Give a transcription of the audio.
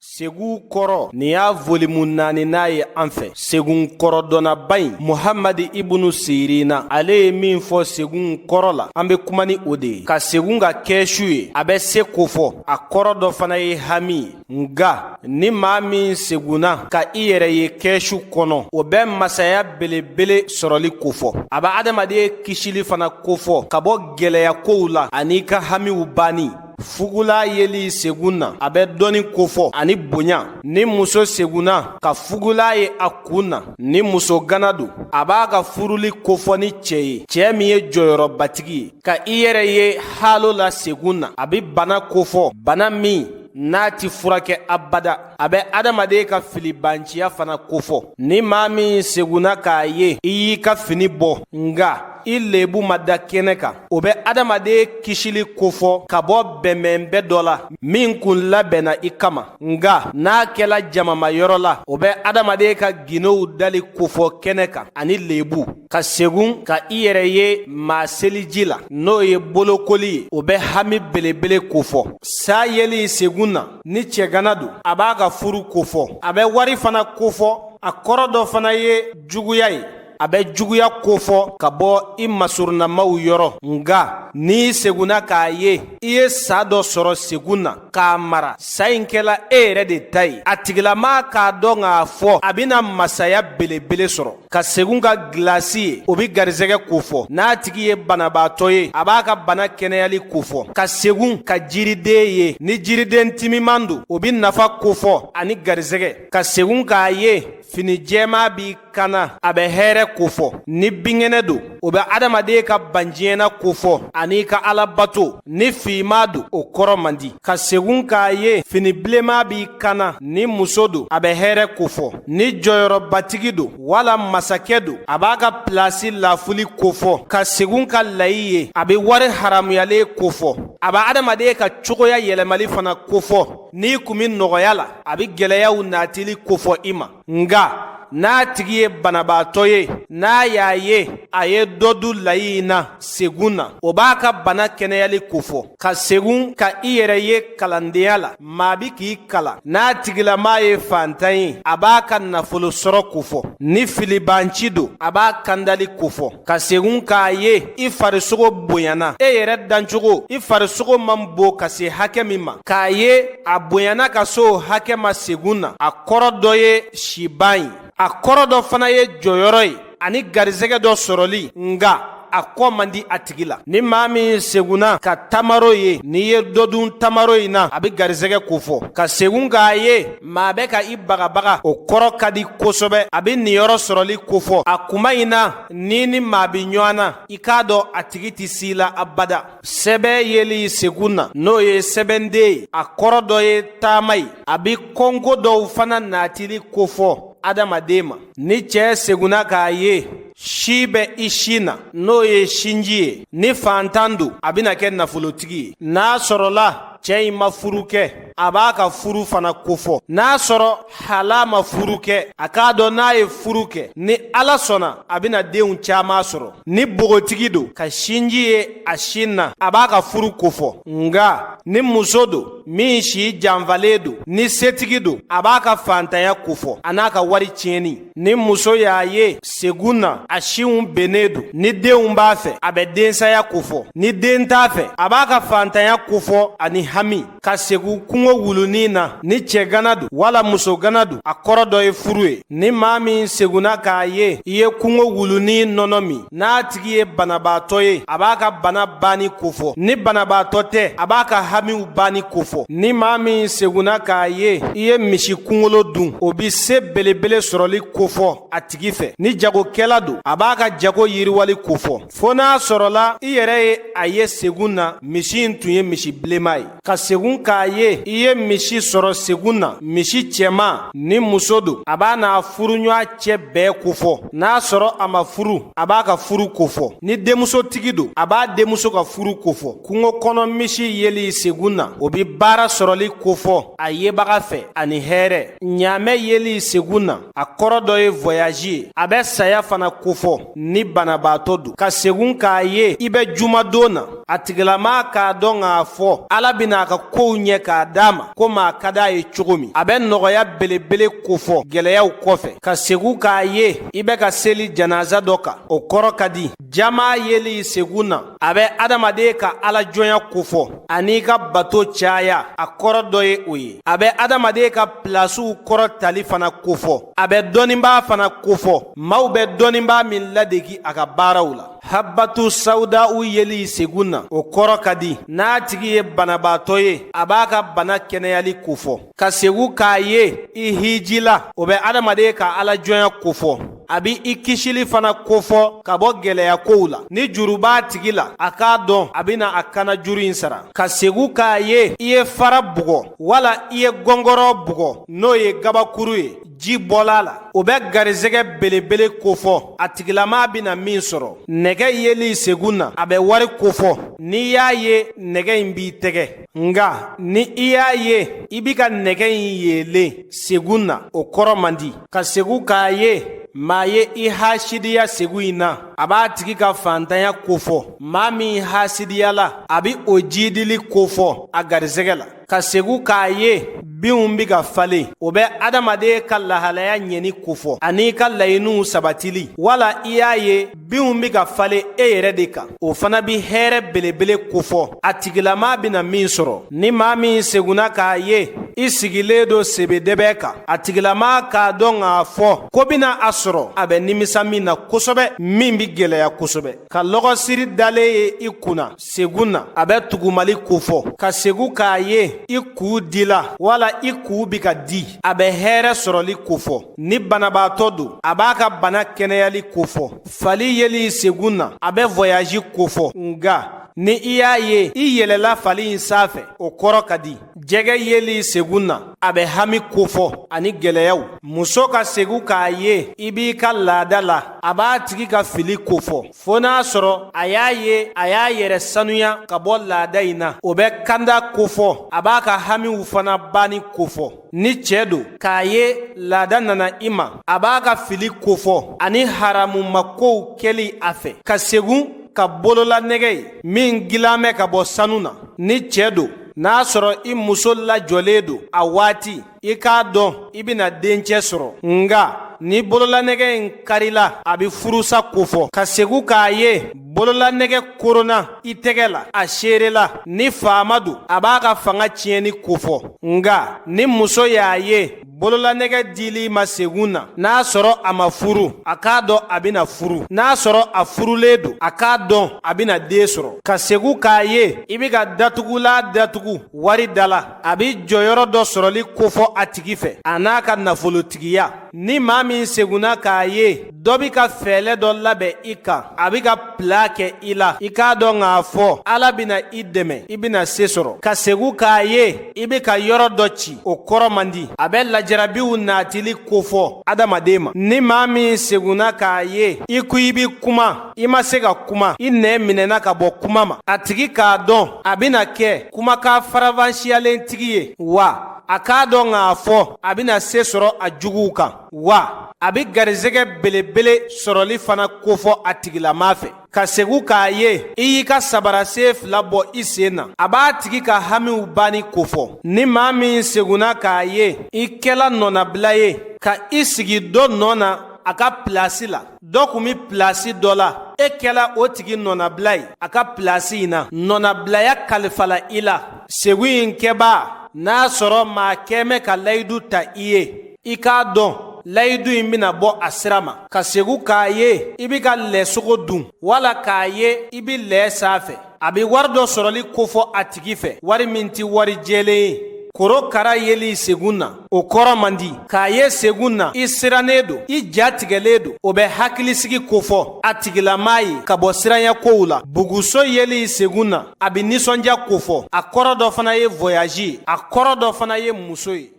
Segun kɔrɔ nin y'a volume naaninan ye an fɛ. Segun kɔrɔdɔnnaba in, Muhamadi Ibunu Sirina, ale ye min fɔ segun kɔrɔ la, an bɛ kuma ni o de ye. Ka segun ka kɛsu ye, a bɛ se kofɔ. A kɔrɔ dɔ fana ye hami ye. Nka ni maa min segunna ka i yɛrɛ ye kɛsu kɔnɔ, o bɛ masaya belebele sɔrɔli kofɔ. A bɛ adamaden kisili fana kofɔ ka bɔ gɛlɛya kow la ani ka hamiw banni. Fugula yeli segun na, a bɛ dɔnni kofɔ ani bonya. Ni muso segunna ka fugula ye a kun na, ni muso gana don, a b'a ka furuli kofɔ ni cɛ ye, cɛ min ye jɔyɔrɔbatigi ye. Ka i yɛrɛ ye halo la segun na, a bɛ bana kofɔ, bana min n'a ti furakɛ abada. A bɛ adamaden ka filibanciya fana kofɔ. Ni maa min segunna k'a ye i y'i ka fini bɔ nka i lebu ma da kɛnɛ kan, o bɛ adamaden kisili kofɔ ka bɔ bɛnbɛnbɛn dɔ la min kun labɛnna i kama. Nka n'a kɛla jamama yɔrɔ la, o bɛ adamaden ka gindow dali kofɔ kɛnɛ kan ani lebu. Ka segun ka i yɛrɛ ye maa seliji la, n'o ye bolokoli ye, o bɛ hami belebele kofɔ. Sa yeli segun na, ni cɛgana don, a b'a ka furu kofɔ. A bɛ wari fana kofɔ. A kɔrɔ dɔ fana ye juguya ye. A bɛ juguya kofɔ ka bɔ i masurunnamaw yɔrɔ. Nka n'i segunna k'a ye i ye sa dɔ sɔrɔ segun na k'a mara, sa in kɛla e yɛrɛ de ta ye, a tigilamaa k'a dɔn k'a fɔ a bɛna masaya belebele sɔrɔ. Ka segun ka gilasi ye, o bɛ garisɛgɛ kofɔ. N'a tigi ye banabaatɔ ye, a b'a ka bana kɛnɛyali kofɔ. Ka segun ka jiriden ye, ni jiriden timiman don, o bɛ nafa kofɔ ani garisɛgɛ. Ka segun k'a ye fini jɛman b'i kan na, a bɛ hɛrɛ kofɔ. Ni binkɛnɛ don, o bɛ adamaden ka bandiɲɛna kofɔ ani ka ala bato. Ni finman don, o kɔrɔ man di. Ka segun k'a ye fini bilenman b'i kan na, ni muso don, a bɛ hɛrɛ kofɔ. Ni jɔyɔrɔbatigi don wala masakɛ don, a b'a ka pilasi lafuli kofɔ. Ka segun ka layi ye, a bɛ wari haramuyalen kofɔ. A bɛ adamaden ka cogoya yɛlɛmali fana kofɔ. N'i kun bɛ nɔgɔya la, a bɛ gɛlɛyaw natili kofɔ i ma. Nka n'a tigi ye banabaatɔ ye, n'a y'a ye a ye dɔ dun layi in na segun na, o b'a ka bana kɛnɛyali kofɔ. Ka segun ka i yɛrɛ ye kalandenya la, maa bi k'i kalan, n'a tigilamaa ye fantan ye, a b'a ka nafolo sɔrɔ kofɔ. Ni filibanci don, a b'a kandali kofɔ. Ka segun k'a ye i farisogo bonyana, e yɛrɛ dancogo, i farisogo man bon ka se hakɛ min ma, k'a ye a bonyana ka se o hakɛ ma segun na, a kɔrɔ dɔ ye siban ye, a kɔrɔ dɔ fana ye jɔyɔrɔ ye ani garisɛgɛ dɔ sɔrɔli. Nka a kɔ man di a tigi la. Ni maa min segunna ka tamaro ye, n'i ye dɔ dun tamaro in na, a bɛ garisɛgɛ kofɔ. Ka segun k'a ye maa bɛ ka i bagabaga, o kɔrɔ ka di kosɛbɛ, a bɛ niyɔrɔ sɔrɔli kofɔ. A kuma in na, ni ni maa bɛ ɲɔgɔn na, i k'a dɔn a tigi tɛ s'i la abada. Sɛbɛn yeli segun na, n'o ye sɛbɛnden ye, a kɔrɔ dɔ ye taama ye. A bɛ kɔnko dɔw fana natili kofɔ adamaden ma. Ni cɛ segunna k'a ye si bɛ i sin na, n'o ye sinji ye, ni fantan don, a bɛna kɛ nafolotigi ye. N'a sɔrɔla cɛ in ma furu kɛ, a b'a ka furu fana kofɔ. N'a sɔrɔ hala ma furu kɛ, a k'a dɔn n'a ye furu kɛ, ni Ala sɔnna, a bɛna denw caman sɔrɔ. Ni bogotigi don, ka sinji ye a sin na, a b'a ka furu kofɔ. Nka ni muso don min si janfalen don, ni setigi don, a b'a ka fantanya kofɔ a n'a ka wari tiɲɛni. Ni muso y'a ye segun na a sinw bennen don, ni denw b'a fɛ, a bɛ densaya kofɔ. Ni den t'a fɛ, a b'a ka fantanya kofɔ ani hami. Ka segun kungo wulunin na, ni cɛgana don wala musogana don, a kɔrɔ dɔ ye furu ye. Ni maa min segunna k'a ye i ye kungo wulunin nɔnɔ min, n'a tigi ye banabaatɔ ye, a b'a ka bana banni kofɔ. Ni banabaatɔ tɛ, a b'a ka hamiw banni kofɔ. Ni maa min segunna k'a ye i ye misi kunkolo dun, o bɛ se belebele sɔrɔli kofɔ a tigi fɛ. Ni jagokɛla don, a b'a ka jago yiriwali kofɔ. Fo n'a sɔrɔla i yɛrɛ ye a ye segun na misi in tun ye misi bilenman ye. Ka segun k'a ye i ye misi sɔrɔ segun na, misi cɛman, ni muso don, a b'a n'a furuɲɔgɔn cɛ bɛɛ kofɔ. N'a sɔrɔ a ma furu, a b'a ka furu kofɔ. Ni denmusotigi don, a b'a denmuso ka furu kofɔ. Kungo kɔnɔ misi yeli segun na, o bɛ baara sɔrɔli kofɔ a yebaga fɛ ani hɛrɛ. Ɲaamɛ yeli segun na, a kɔrɔ dɔ ye voyage ye. A bɛ saya fana kofɔ ni banabaatɔ don. Ka segun k'a ye i bɛ jumadon na, a tigilamaa k'a dɔn k'a fɔ Ala bɛna bɛna a ka kow ɲɛ k'a d'a ma komi a ka d'a ye cogo min. A bɛ nɔgɔya belebele kofɔ gɛlɛyaw kɔfɛ. Ka segu k'a ye i bɛ ka seli janaza dɔ kan, o kɔrɔ ka di. Jama yeli segun na, a bɛ adamaden ka alajɔnya kofɔ ani ka bato caya, a kɔrɔ dɔ ye o ye. A bɛ adamaden ka pilasiw kɔrɔ tali fana kofɔ. A bɛ dɔnnibaa fana kofɔ, maaw bɛ dɔnnibaa min ladegi a ka baaraw la. Habatu sawuda'u yeli segun na, o kɔrɔ ka di. N'a tigi ye banabaatɔ ye, a b'a ka bana kɛnɛyali kofɔ. Ka segu k'a ye i hijila, o bɛ adamaden ka alajɔnya kofɔ. A bɛ i kisili fana kofɔ ka bɔ gɛlɛya kow la. Ni juru b'a tigi la, a k'a dɔn a bɛna a kana juru in sara. Ka segu k'a ye i ye fara bugɔ wala i ye gɔngɔrɔ bugɔ, n'o ye gabakuru ye, ji bɔla a la, o bɛ garisɛgɛ belebele kofɔ, a tigilamaa bɛna min sɔrɔ. Nɛgɛ yeli segun na, a bɛ wari kofɔ. N'i y'a ye nɛgɛ in b'i tɛgɛ, nka ni i y'a ye i bi ka nɛgɛ in yeelen segun na, o kɔrɔ man di. Ka segu k'a ye maa ye i hasidiya segu in na, a b'a tigi ka fantanya kofɔ. Maa min hasidiyala, a bɛ o jidili kofɔ a garisɛgɛ la. Ka segu k'a ye binw bɛ ka falen, o bɛ adamaden ka lahalaya ɲɛni kofɔ ani ka laɲiniw sabatili. Wala i y'a ye binw bɛ ka falen e yɛrɛ de kan, o fana bɛ hɛrɛ belebele kofɔ, a tigilamaa bɛna min sɔrɔ. Ni maa min segunna k'a ye i sigilen don sebedɛbɛ kan, a tigilamaa k'a dɔn k'a fɔ ko bɛna a sɔrɔ, a bɛ nimisa min na kosɛbɛ, min bɛ gɛlɛya kosɛbɛ. Ka lɔgɔsiri dalen ye i kunna segun na, a bɛ tugumali kofɔ. Ka segu k'a ye i kuu dila wala i kuu bi ka di, a bɛ hɛrɛ sɔrɔli kofɔ. Ni banabaatɔ don, a b'a ka bana kɛnɛyali kofɔ. Fali yeli segun na, a bɛ voyage kofɔ. Nka ni i y'a ye i yɛlɛla fali in sanfɛ, o kɔrɔ ka di. Jɛgɛ yeli segun na, a bɛ hami kofɔ ani gɛlɛyaw. Muso ka segu k'a ye i b'i ka laada la, a b'a tigi ka fili kofɔ, fo n'a sɔrɔ a y'a ye a y'a yɛrɛ sanuya ka bɔ laada in na, o bɛ kanda kofɔ. A b'a ka hamiw fana banni kofɔ. Ni cɛ don k'a ye laada nana i ma, a b'a ka fili kofɔ ani haramumakow kɛli a fɛ. Ka segun ka bololanɛgɛ ye min dilan bɛ ka bɔ sanu na, ni cɛ don, n'a sɔrɔ i muso lajɔlen don a waati, i k'a dɔn i bɛna dencɛ sɔrɔ. Nka ni bololanɛgɛ in karila, a bɛ furusa kofɔ. Ka segu k'a ye bololanɛgɛ koronna i tɛgɛ la, a seerela, ni faama don, a b'a ka fanga tiɲɛni kofɔ. Nka ni muso y'a ye bololanɛgɛ dili ma segun na, n'a sɔrɔ a ma furu, a k'a dɔn a bɛna furu. N'a sɔrɔ a furulen don, a k'a dɔn a bɛna den sɔrɔ. Ka segu k'a ye i bɛ ka datugula datugu wari da la, a bɛ jɔyɔrɔ dɔ sɔrɔli kofɔ a tigi fɛ a n'a ka nafolotigiya. Ni maa min segunna k'a ye dɔ bɛ ka fɛɛrɛ dɔ labɛn i kan, a bɛ ka plan kɛ i la, i k'a dɔn k'a fɔ Ala bɛna i dɛmɛ, i bɛna se sɔrɔ. Ka segu k'a ye i bɛ ka yɔrɔ dɔ ci, o kɔrɔ man di. A bɛ lajarabiw natili kofɔ adamaden ma. Ni maa min segunna k'a ye i ko i bɛ kuma, i ma se ka kuma, i nɛn minɛna ka bɔ kuma ma, a tigi k'a dɔn a bɛna kɛ kumakan farafansiyalen tigi ye, wa a k'a dɔn k'a fɔ a bɛna se sɔrɔ a juguw kan, wa a bɛ garisɛgɛ belebele sɔrɔli fana kofɔ a tigilamaa fɛ. Ka segu k'a ye i y'i ka sabarasen fila bɔ i sen na, a b'a tigi ka hamiw banni kofɔ. Ni maa min segunna k'a ye i kɛla nɔnabila ye ka i sigi dɔ nɔ na a ka pilasi la, dɔ kun bɛ pilasi dɔ la, e kɛla o tigi nɔnabila ye a ka pilasi in na, nɔnabilaya kalifala i la. Segu in kɛbaa, n'a sɔrɔ maa kɛmɛ ka layidu ta i ye, i k'a dɔn layidu in bɛna bɔ a sira ma. Ka segu k'a ye i bɛ ka lɛsogo dun, wala k'a ye i bɛ lɛ sanfɛ, a bɛ wari dɔ sɔrɔli kofɔ a tigi fɛ, wari min tɛ wari jɛlen ye. Korokara yeli segun na, o kɔrɔ man di. K'a ye segun na i sirannen don, i ja tigɛlen don, o bɛ hakilisigi kofɔ a tigilamaa ye ka bɔ siranya kow la. Buguso yeli segun na, a bɛ nisɔndiya kofɔ. A kɔrɔ dɔ fana ye voyage ye, a kɔrɔ dɔ fana ye muso ye.